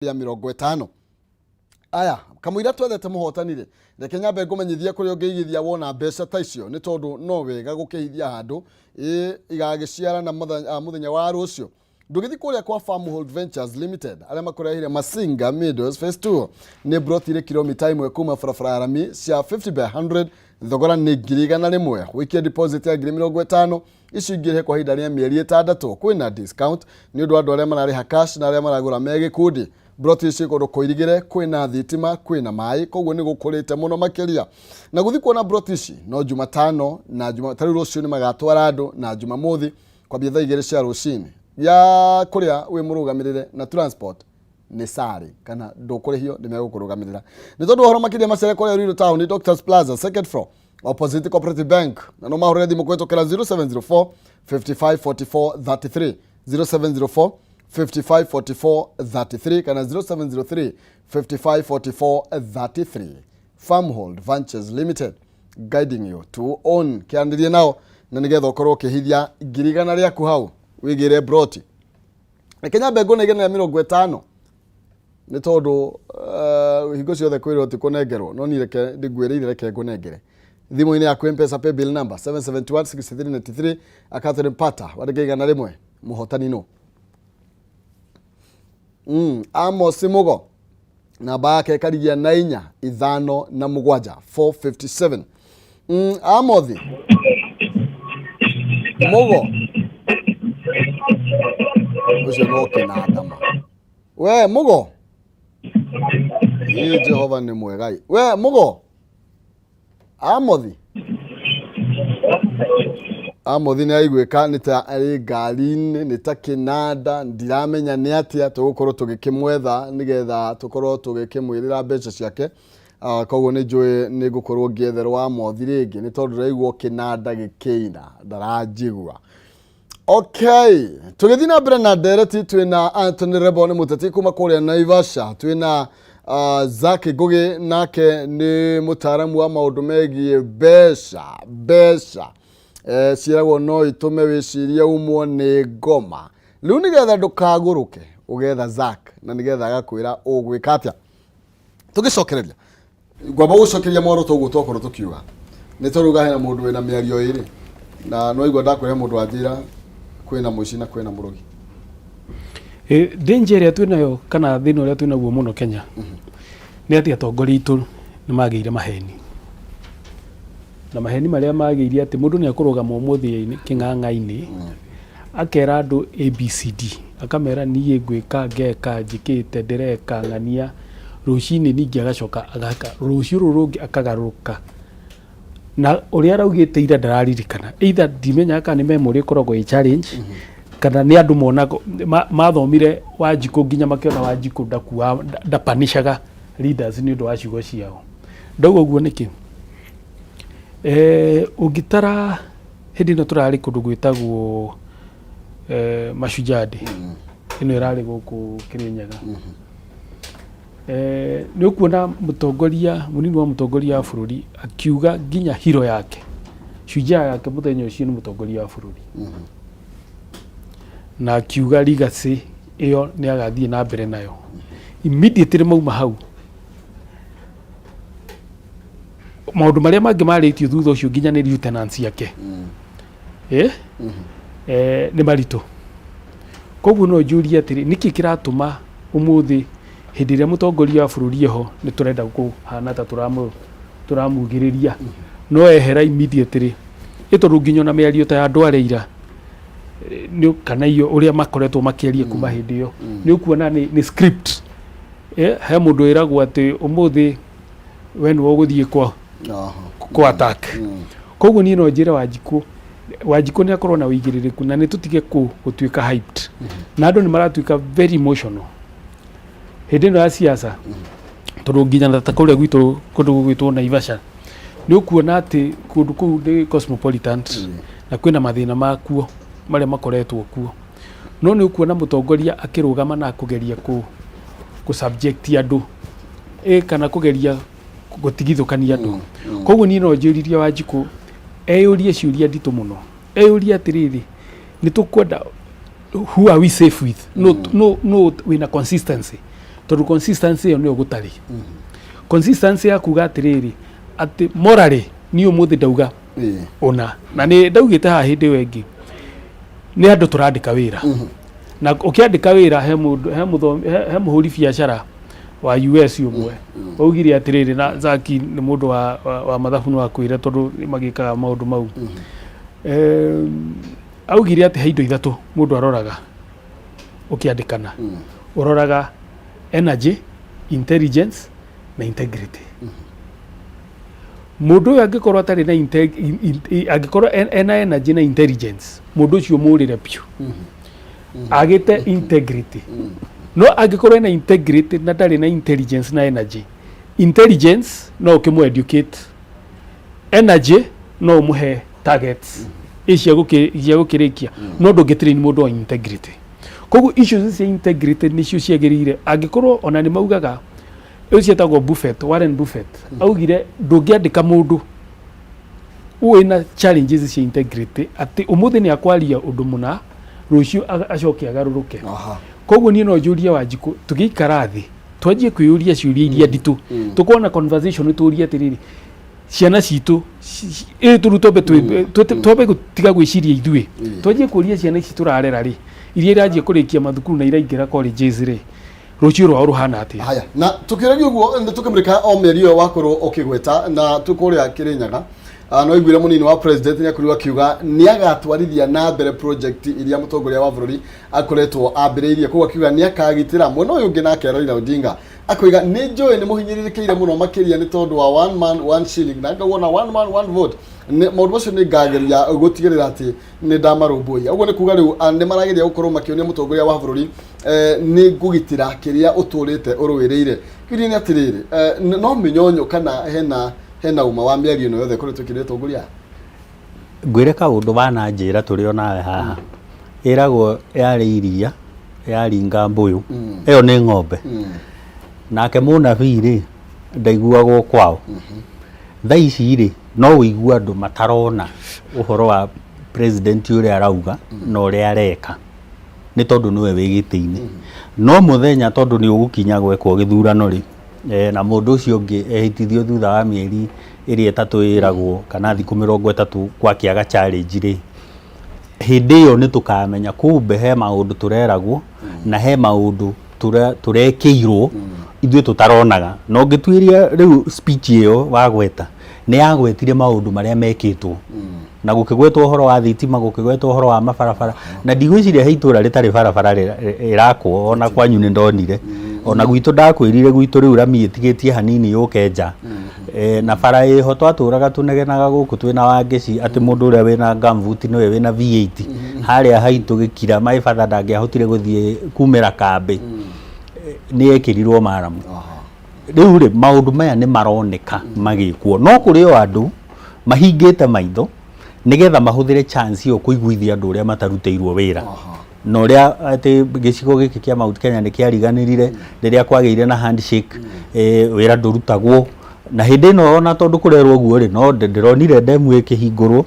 Rĩa 50. Aya kamũira twethete mũhotani rĩ, reke nyambe ngũmenyithie kũrĩa ũngĩigithia wona mbeca ta icio, nĩ tondũ no wega gũkĩhithia handũ ĩ igagĩciarana mũthenya wa rũciũ. Ndũgĩthiĩ kũrĩa kwa Farmhold Ventures Limited arĩa makũrehire Masinga Meadows Phase 2. Nĩ broti ĩrĩ kilomita 1 kuma barabara ya rami cia 50 by 100. Thogora nĩ 100,000. Wĩkie deposit ya 50,000, icio ingĩrĩhe kwa ihinda rĩa mĩeri 6. Kwĩna discount nĩ ũndũ wa andũ arĩa mararĩha cash na arĩa maragũra me gĩkundi. Broti ici kũndũ kũirigĩre, kwĩna thitima, kwĩna maĩ, koguo nĩ gũkũrĩte mũno makĩria. Na gũthiĩ kuona broti ici no Jumatano na Juma, tarĩu rũciũ nĩ magatwara andũ, na Jumamothi kwambia thaa 2 cia rũcinĩ. Ya kũrĩa wĩ mũrũgamĩrĩre na transport nĩ sari kana ndũkũrĩhio, nĩ megũkũrũgamĩrĩra. Nĩ tondũ ũhoro makĩria macere kũrĩa Ruiru Town, Doctors Plaza, second floor, opposite Cooperative Bank, na no mahũrĩre thimũ kũhĩtũkĩra 0704 55 44 33, 0704 55 44 33 kana 0703 55 44 33. Farmhold Ventures Limited, guiding you to own. Kĩanĩrie nao na nĩgetha ũkorwo ũkĩhithia 100,000 rĩaku hau wĩgĩre broti. Reke nyambe ngũne 150, nĩ tondũ hingo ciothe kwĩrwo ti kũnengerwo, no niĩ reke ndĩngwĩrĩire, reke ngũnengere thimũ-inĩ yaku. M-Pesa paybill number 771 6393, Catherine Pata, wandĩke 100. Mũhotani no Amos Mugo, namba yake ĩkarigia na 457, 457. Amothi Mugo ũcio no kĩnandama. We Mugo, ĩ Jehova nĩ mwegai. We Mugo, Amothi, Amothi nĩ aiguĩka nĩ ta arĩ ngari-inĩ, nĩ ta kĩnanda, ndiramenya nĩ atĩa. Tũgũkorwo tũgĩkĩmwetha nĩgetha tũkorwo tũgĩkĩmwĩrĩra mbeca ciake. Koguo nĩ njũĩ nĩ ngũkorwo ngĩetherwo Amothi rĩngĩ, nĩ tondũ ndĩraigua kĩnanda gĩkĩina, ndaranjigua. Okay, tũgĩthiĩ na mbere na ndereti, twĩna Anthony Rebo, nĩ mũteti kuma kũrĩa Naivasha, twĩna Zack Ngugi, nake nĩ mũtaaramu wa maũndũ megiĩ mbeca. Mbeca ciĩragwo no itũme wĩcirie umwo nĩ ngoma. Rĩu nĩgetha ndũkagũrũke, ũgetha Zack na nĩgetha agakwĩra ũgwĩka atĩa. Tũgĩcokereria, ngwamba gũcokeria muoroto ũguo twakorwo tũkiuga, nĩ tondũ hena mũndũ wĩna mĩario ĩrĩ na no igua ndakwĩra mũndũ wanjĩra kwĩna mũici na kwĩna mũrogi. Danger ĩrĩa twĩnayo kana thĩna ũrĩa twĩnaguo mũno Kenya nĩ atĩ atongoria aitũ nĩ magĩire maheni, na maheni marĩa magĩire atĩ mũndũ nĩ akũrũgama ũmũthĩ kĩng'ang'a-inĩ akera andũ ABCD, akamera niĩ ngwĩka, ngeka, njĩkĩte, ndĩreka ng'ania. Rũcinĩ ningĩ agacoka agaka, rũciũ rũrũ rũngĩ akagarũrũka na ũrĩa araugĩte ira ndararirikana. Either ndimenyaga kana nĩ memory ĩkoragwo ĩ challenge, kana nĩ andũ monaga mathomire Wanjikũ nginya makĩona Wanjikũ ndakua ndapanishaga leaders nĩ ũndũ wa ciugo ciao. Ndauga ũguo nĩkĩ? Ũngĩtara hĩndĩ ĩno tũrarĩ kũndũ gwĩtagwo Mashujaa Day, ĩno ĩrarĩ gũkũ Kĩrĩnyaga, nĩ ũkuona mũtongoria, mũnini wa mũtongoria wa bũrũri akiuga nginya hero yake, shujaa yake mũthenya ũcio nĩ mũtongoria wa bũrũri, na akiuga legacy ĩyo nĩ agathiĩ na mbere nayo. Immediately mauma hau, maũndũ marĩa mangĩ marĩtio thutha ũcio nginya nĩ lieutenants yake nĩ maritũ. Koguo no njũrie atĩrĩ, nĩkĩ kĩratũma ũmũthĩ hĩndĩ ĩrĩa mũtongoria wa bũrũri eho nĩ tũrenda kũhana ta tũramugĩrĩria, no ehera immediately ĩ tondũ nginya ona mĩario ta ya andũ arĩa ira nĩ kana iyo ũrĩa makoretwo makĩaria kuma hĩndĩ ĩyo, nĩ ũkuona nĩ script. He mũndũ wĩragwo atĩ ũmũthĩ we nĩwe ũgũthiĩ kwa attack. Koguo niĩ no njĩre Wanjikũ, Wanjikũ nĩ akorwo na ũigĩrĩrĩku na nĩ tũtige gũtuĩka hyped, na andũ nĩ maratuĩka very emotional hĩndĩ ĩno ya siasa, tondũ nginya ta kũrĩa gwitũ kũndũ gũgwĩtwo Naivasha nĩ ũkuona atĩ kũndũ kũu nĩ cosmopolitan na kwĩna mathĩna makuo marĩa makoretwo kuo, no nĩ ũkuona mũtongoria akĩrũgama na kũgeria kũ subject andũ kana kũgeria gũtigithũkania andũ. Koguo niĩ no njũririe Wanjikũ eyũrie ciũria nditũ mũno, eyũrie atĩrĩrĩ, nĩ tũkwenda, who are we safe with? No, no, no wĩna consistency. Tondũ consistency ĩyo nĩyo gũtarĩ. Consistency ya kuga atĩrĩrĩ, atĩ morally niĩ ũmũthĩ ndauga ũna, na nĩ ndaugĩte haha hĩndĩ ĩyo ĩngĩ, nĩ andũ tũrandĩka wĩra. Na ũkĩandĩka wĩra he mũndũ, he mũthomi, he mũhũri biacara wa US ũmwe waugire atĩrĩrĩ, na Zaki nĩ mũndũ wa mathabu no akwĩre tondũ nĩ magĩkaga maũndũ mau. Augire atĩ he indo ithatũ mũndũ aroraga ũkĩandĩkana. Ũroraga energy, intelligence na integrity. Mũndũ ũyũ angĩkorwo atarĩ na angĩkorwo ena energy na intelligence, mũndũ ũcio mũrĩre biũ. Agĩte integrity. No angĩkorwo ena integrity na ndarĩ na intelligence na energy, intelligence no ũkĩmũ educate, energy no ũmũhe targets cia gũkĩrĩkia, no ndũngĩ train mũndũ wa integrity. Koguo issues cia integrity nĩcio ciagĩrĩire. Angĩkorwo ona nĩ maugaga ũcio ciĩtagwo Buffett, Warren Buffett augire ndũngĩandĩka mũndũ wĩna challenges cia integrity atĩ ũmũthĩ nĩ akwaria ũndũ mũna, rũciũ acoke agarũrũke. Koguo niĩ no njũrie Wanjikũ, tũgĩikara thĩ twanjie kwĩyũria ciũria iria nditũ, tũkorwo na conversation, tũrie atĩrĩrĩ, ciana citũ ĩ tũrũ twambe twambe gũtiga gwĩciria ithuĩ, twanjie kũria ciana ici tũrarera rĩ, iria iranjia kũrĩkia mathukuru na iraingĩra colleges rĩ, rũciũ rwao rũhana atĩa? Haya, na tukĩragia ũguo nĩ tũkĩmũrĩka o mĩario ĩyo wakorwo ũkĩgweta na twĩ kũrĩa Kĩrĩnyaga. No iguire mũnini wa president nĩ akorirwo akiuga nĩ agatwarithia na mbere project iria mũtongoria wa bũrũri akoretwo ambĩrĩirie. Koguo akiuga nĩ akagitĩra. Mwena ũyũ ũngĩ nake Raila Odinga akoiga nĩ njũĩ nĩ mũhinyĩrĩrĩkĩire mũno makĩria nĩ tondũ wa one man one shilling, na ngauona one man one vote. Maũndũ macio nĩ ngageria gũtigĩrĩra atĩ nĩ ndamarũmbũiya. Ũguo nĩ kuga rĩu nĩ marageria gũkorwo makĩonia mũtongoria wa bũrũri nĩ ngũgitĩra kĩrĩa ũtũrĩte ũrũĩrĩire. Kĩũria nĩ atĩrĩrĩ, no mĩnyonyo kana hena uma wa mĩario ĩno yothe ĩkoretwo ĩkĩrĩ atongoria? Ngwĩre kaũndũ wananjĩra tũrĩ o nawe haha, ĩragwo yarĩ iria yaringa mbũyũ, ĩyo nĩ ng'ombe. Nake mũnabii rĩ, ndaiguagwo kwao. Thaa ici rĩ, no ũigue andũ matarona ũhoro wa president ũrĩa arauga na ũrĩa areka, nĩ tondũ nĩwe wĩ gĩtĩ-inĩ. No mũthenya tondũ nĩ ũgũkinya gwekwo gĩthurano rĩ, na mũndũ ũcio ũngĩ ehĩtithio thutha wa mĩeri ĩrĩa 3 ĩragwo kana thikũ 30 gwakĩaga challenge rĩ, hĩndĩ ĩyo nĩ tũkamenya kumbe he maũndũ tũreragwo na he maũndũ tũrekĩirwo ithuĩ tũtaronaga. Na ũngĩtuĩria rĩu speech ĩyo wagweta, nĩ yagwetire maũndũ marĩa mekĩtwo, na gũkĩgwetwo ũhoro wa thitima, gũkĩgwetwo ũhoro wa mabarabara, na ndigwĩciria he itũra rĩtarĩ barabara ĩrakwo. Ona kwanyu nĩ ndonire, ona gwitũ ndakwĩrire gwitũ rĩu rami ĩtigĩtie hanini yũke nja. Na bara ĩho twatũraga tũnegenaga gũkũ twĩna Wangeci atĩ mũndũ ũrĩa wĩna gumboot nĩwe wĩna V8 harĩa haitũ gĩkira. My father ndangĩahotire gũthiĩ kumĩra kambĩ, nĩ ekĩrirwo maramu. Rĩu rĩ, maũndũ maya nĩ maroneka magĩkwo, no kũrĩ o andũ mahingĩte maitho nĩgetha mahũthĩre chance ĩyo kũiguithia andũ ũrĩa matarutĩirwo wĩra na ũrĩa atĩ gĩcigo gĩkĩ kĩa Mount Kenya nĩ kĩariganĩrire rĩrĩa kwagĩire na handshake, wĩra ndũrutagwo. Na hĩndĩ ĩno ona tondũ kũrerwo ũguo rĩ, no ndĩronire ndemu ĩkĩhingũrwo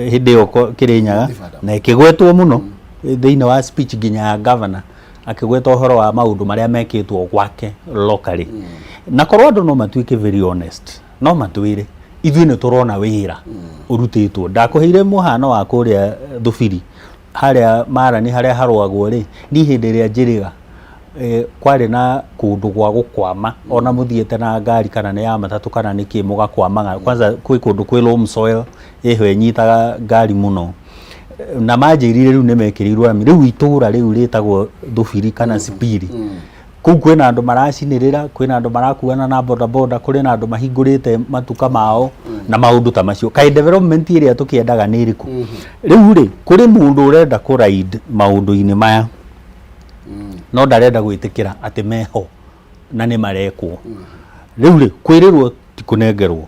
hĩndĩ ĩyo Kĩrĩnyaga, na ĩkĩgwetwo mũno thĩinĩ wa speech nginya ya governor, akĩgweta ũhoro wa maũndũ marĩa mekĩtwo gwake locally. Na korwo andũ no matuĩke very honest, no matwĩre ithuĩ nĩ tũrona wĩra ũrutĩtwo. Ndakũheire mũhano wa kũrĩa Thubiri harĩa marani harĩa harũagwo rĩ, niĩ hĩndĩ ĩrĩa njĩrĩga kwarĩ na kũndũ gwa gũkwama, ona mũthiĩte na ngari kana nĩ ya matatũ kana nĩ kĩ, mũgakwamaga. Kwanza kwĩ kũndũ kwĩ loam soil ĩho ĩnyitaga ngari mũno, na manjĩrire rĩu nĩ mekĩrĩirwo rami. Rĩu itũra rĩu rĩtagwo Thubiri kana Sipiri, kũu kwĩna andũ maracinĩrĩra, kwĩna andũ marakuana na bodaboda, kũrĩ na andũ mahingũrĩte matuka mao na maũndũ ta macio. Kaĩ development ĩrĩa tũkĩendaga nĩ ĩrĩkũ rĩu rĩ? Kũrĩ mũndũ ũrenda kũ ride maũndũ-inĩ maya, no ndarenda gwĩtĩkĩra atĩ meho na nĩ marekwo. Rĩu rĩ, kwĩrĩrwo ti kũnengerwo,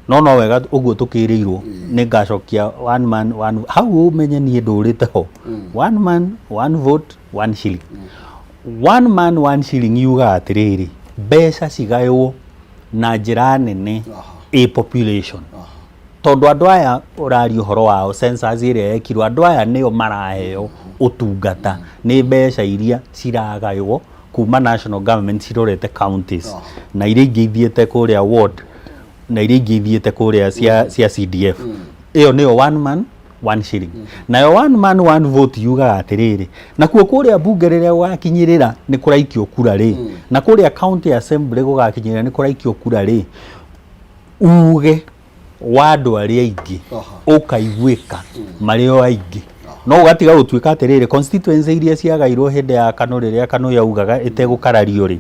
no wega ũguo tũkĩrĩirwo nĩ ngacokia one man one hau, ũmenye niĩ ndũrĩte ho. One man one vote one shilling. One man one shilling yugaga atĩrĩrĩ, mbeca cigaywo na njĩra nene ĩ population, tondũ andũ aya ũraria ũhoro wao, census ĩrĩa yekirwo, andũ aya nĩo maraheo ũtungata nĩ mbeca iria ciragaywo. Kuma national government cirorete counties na iria ingĩ ithiĩte kũrĩa ward na iria ingĩ ithiĩte kũrĩa cia CDF. Ĩyo nĩyo one man one shilling. Nayo one man one vote yugaga atĩrĩrĩ, nakuo kũrĩa bunge rĩrĩa gũgakinyĩrĩra nĩ kũraikio kura rĩ, na kũrĩa county assembly gũgakinyĩrĩra nĩ kũraikio kura rĩ, uge wa andũ arĩa aingĩ ũkaiguĩka marĩ o aingĩ, no ũgatiga gũtuĩka atĩrĩrĩ, constituency iria ciagairwo hĩndĩ ya KANU, rĩrĩa KANU yaugaga ĩtegũkarario rĩ,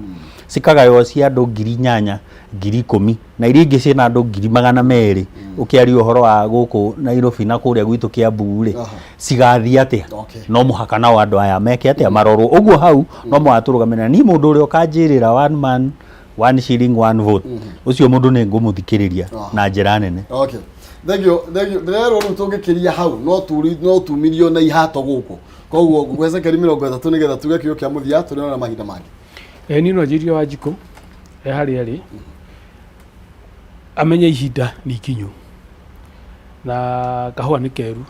cikagaywo cia andũ 8,000, 10,000, na iria ingĩ ciĩna andũ 200,000. Ũkĩaria ũhoro wa gũkũ Nairobi na kũrĩa gwitũ Kiambu rĩ, cigathiĩ atĩa? No mũhaka nao andũ aya meke atĩa? Marorwo. Ũguo hau no mũhaka tũrũgamĩrĩre. Niĩ mũndũ ũrĩa ũkanjĩrĩra one man one shilling one vote, ũcio mũndũ nĩ ngũmũthikĩrĩria na njĩra nene. Okay, thank you, thank you. Ndĩrerwo rĩu tũngĩkĩria hau no tumirio na ihato gũkũ, koguo ngũgwecekeri 30 nĩgetha tuge kiugo kĩa mũthia tũrĩona na mahinda mangĩ. Niĩ no njĩrie Wanjikũ e harĩa arĩ amenye ihinda nĩ ikinyu na kahũa nĩ keru.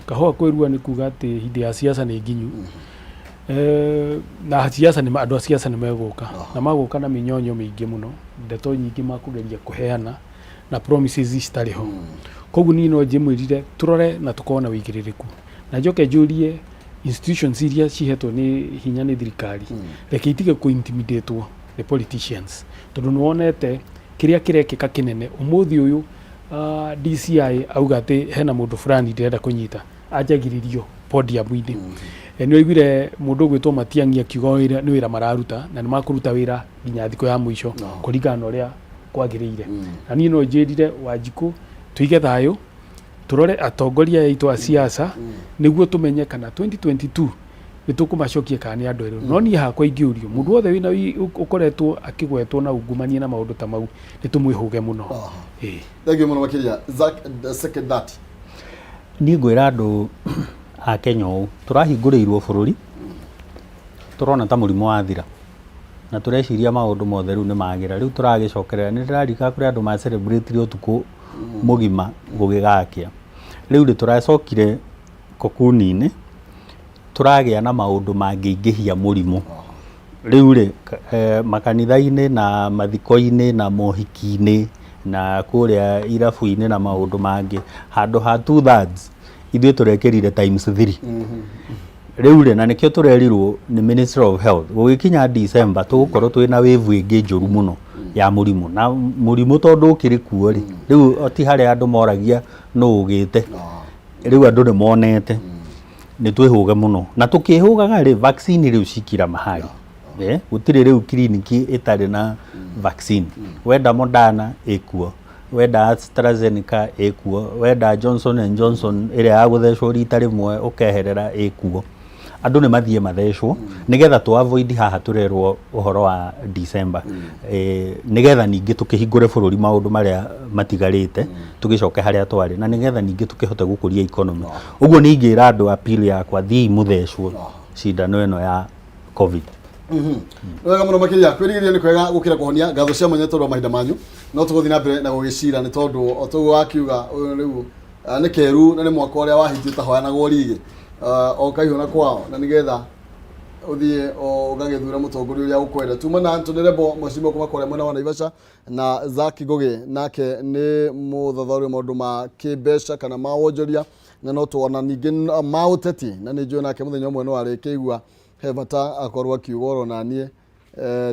Kahũa kwĩrua nĩ kuga atĩ hĩndĩ ya siasa nĩ nginyu. Na siasa nĩ andũ a siasa nĩ megũka na magũka na mĩnyonyo mĩingĩ mũno, ndeto nyingĩ makũgeria kũheana na promises citarĩ ho. Koguo niĩ no njĩmwĩrire tũrore na tũkorwo na wĩigĩrĩrĩku, na njoke njũrie institutions iria cihetwo nĩ hinya nĩ thirikari, reke itige kũ-intimidatwo nĩ politicians, tondũ nĩ wonete kĩrĩa kĩrekĩka kĩnene ũmũthĩ ũyũ. DCI auga atĩ hena mũndũ fulani ndĩrenda kũnyita, anjagĩrĩrio podium-inĩ. Nĩ waiguire mũndũ ũgwĩtwo Matiang'i akiuga wĩra nĩ wĩra mararuta na nĩ makũruta wĩra nginya thikũ ya mũico kũringana na ũrĩa kwagĩrĩire. Na niĩ no njĩrire Wanjikũ tũige thayũ, tũrore atongoria aya aitũ a siasa nĩguo tũmenye kana 2022 nĩ tũkũmacokia kana nĩ andũ erũ. No niĩ hakwa ingĩũrio, mũndũ wothe wĩna ũkoretwo akĩgwetwo na ungumania na maũndũ ta mau, nĩ tũmwĩhũge mũno. Ĩĩ. Thank you mũno makĩria, Zack the second that. Niĩ ngwĩra andũ a Kenya ũũ, tũrahingũrĩirwo bũrũri tũrona ta mũrimũ wathira na tũreciria maũndũ mothe rĩu nĩ magĩra. Rĩu tũragĩcokerera, nĩ ndĩraririkana kũrĩ andũ ma celebrate ũtukũ mũgima gũgĩgakĩa. Rĩu rĩ, tũracokire kokuni-inĩ, tũragĩa na maũndũ mangĩingĩhia mũrimũ. Rĩu rĩ, makanitha-inĩ na mathiko-inĩ na mohiki-inĩ na kũrĩa irabu-inĩ na maũndũ mangĩ, handũ ha two thirds ithuĩ tũrekĩrire times three. Rĩu rĩ, na nĩkĩo tũrerirwo nĩ Ministry of Health gũgĩkinya December tũgũkorwo twĩna wave ĩngĩ njũru mũno ya mũrimũ. Na mũrimũ tondũ ũkĩrĩ kuo rĩ, rĩu ti harĩa andũ moragia nũ ũgĩte, rĩu andũ nĩ monete. Nĩ twĩhũge mũno, na tũkĩhũgaga rĩ, vaccine rĩu cikira mahali. Gũtirĩ rĩu kiriniki ĩtarĩ na vaccine. Wenda Moderna ĩkuo, wenda AstraZeneca ĩkuo, wenda Johnson and Johnson ĩrĩa ya gũthecwo rita rĩmwe ũkeherera ĩkuo. Andũ nĩ mathiĩ mathecwo nĩgetha tũ avoid haha tũrerwo ũhoro wa December, nĩgetha ningĩ tũkĩhingũre bũrũri maũndũ marĩa matigarĩte, tũgĩcoke harĩa twarĩ, na nĩgetha ningĩ tũkĩhote gũkũria economy. Ũguo nĩ ingĩra andũ, appeal yakwa, thiĩi mũthecwo cindano ĩno ya COVID. Wega mũno makĩria. Kwĩrigĩrĩria nĩ kwega gũkĩra kũhonia. Ngatho cia mwanya tondũ wa mahinda manyu. No tũgũthiĩ na mbere na gũgĩcira, nĩ tondũ o toguo wakiuga, ũyũ rĩu nĩ keru na nĩ mwaka ũrĩa wahiti ũtahoyanagwo rigi o kaihũ na kwao, na nĩgetha ũthiĩ ũgagĩthure mũtongoria ũrĩa ũkwenda. Tuma na Anthony Rebo, mheshimiwa kuma kũrĩa mwena wa Naivasha, na Zaki Ngugi, nake nĩ mũthathaũri wa maũndũ ma kĩmbeca kana ma wonjoria na no tuona ningĩ ma ũteti, na nĩ njũĩ nake mũthenya ũmwe no arĩkĩigua he bata akorwo akiuga oro naniĩ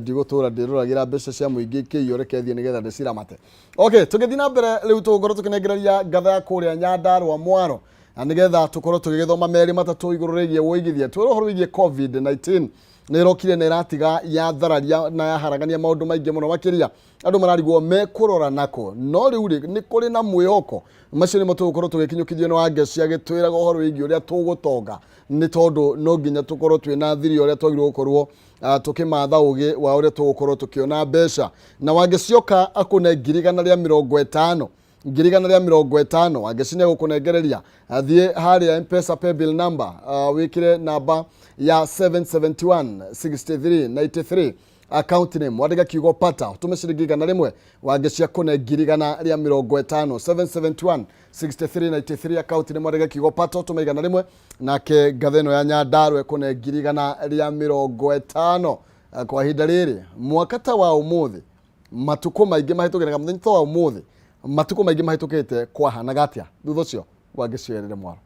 ndigũtũra ndĩroragĩra mbeca cia mũingĩ ikĩiywo, reke thiĩ nĩgetha ndĩciramate. Okay, tũgĩthiĩ na mbere rĩu tũgũkorwo tũkĩnengereria ngatha ya kũrĩa Nyandarua mwaro, na nĩgetha tũkorwo tũgĩgĩthoma merĩ matatũ igũrũ rĩgiĩ wũigithia. Twĩre ũhoro wĩgiĩ COVID-19 nĩ ĩrokire na ĩratiga yathararia na yaharagania maũndũ maingĩ mũno makĩria. Andũ mararigwo mekũrora nako, no rĩu rĩ, nĩ kũrĩ na mwĩhoko. Macio nĩmo tũgũkorwo tũgĩkinyũkithio nĩ Wangeci agĩtwĩraga ũhoro wĩgiĩ ũrĩa tũgũtonga, nĩ tondũ no nginya tũkorwo twĩna thiri ũrĩa twagĩrĩirwo gũkorwo tũkĩmatha ũgĩ wa ũrĩa tũgũkorwo tũkĩona mbeca. Na Wangeci oka akũne 150,000, 150,000. Wangeci nĩ egũkũnengereria. Athiĩ harĩa M-Pesa paybill number, wĩkĩre namba ya 771 63 93, account name wandĩke kiugo pata, ũtũme ciringi 100. Wangeci akũne 150,000. 771 63 93, account name wandĩke kiugo pata, ũtũme 100, nake ngatha ĩno ya Nyandarua ĩkũne 150,000. Kwa ihinda rĩrĩ, mwaka ta wa ũmũthĩ, matukũ maingĩ mahĩtũkĩte, kana mũthenya ta wa ũmũthĩ, matukũ maingĩ mahĩtũkĩte, kwahanaga atĩa? Thutha ũcio wangĩcerere mwaro.